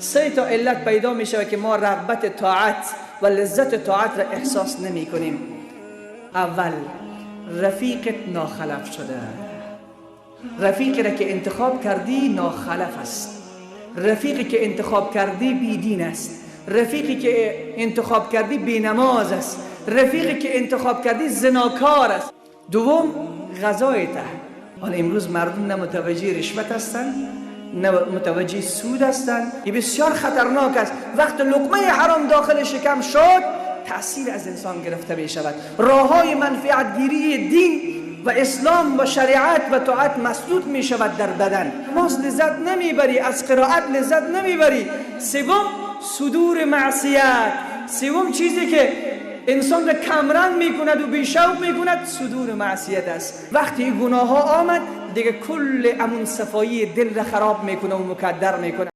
سه تا علت پیدا می شود که ما رغبت طاعت و لذت طاعت را احساس نمی کنیم. اول، رفیقت ناخلف شده. رفیقی را که انتخاب کردی ناخلف است. رفیقی که انتخاب کردی بی دین است. رفیقی که انتخاب کردی بی نماز است. رفیقی که انتخاب کردی زناکار است. دوم، غذای ته. حالا امروز مردم نه متوجه رشوت هستند، نه متوجه سود هستند. این بسیار خطرناک است. وقت لقمه حرام داخل شکم شد، تأثیر از انسان گرفته می شود. راه های منفعت گیری دین و اسلام و شریعت و طاعت مسدود می شود در بدن. نماز لذت نمیبری، از قرائت لذت نمیبری. سوم، صدور معصیت. سوم چیزی که انسان را کمرنگ میکند و بیشوق میکند، صدور معصیت است. وقتی گناه ها آمد، دیگه کل امون صفایی دل را خراب میکنه و مکدر میکنه.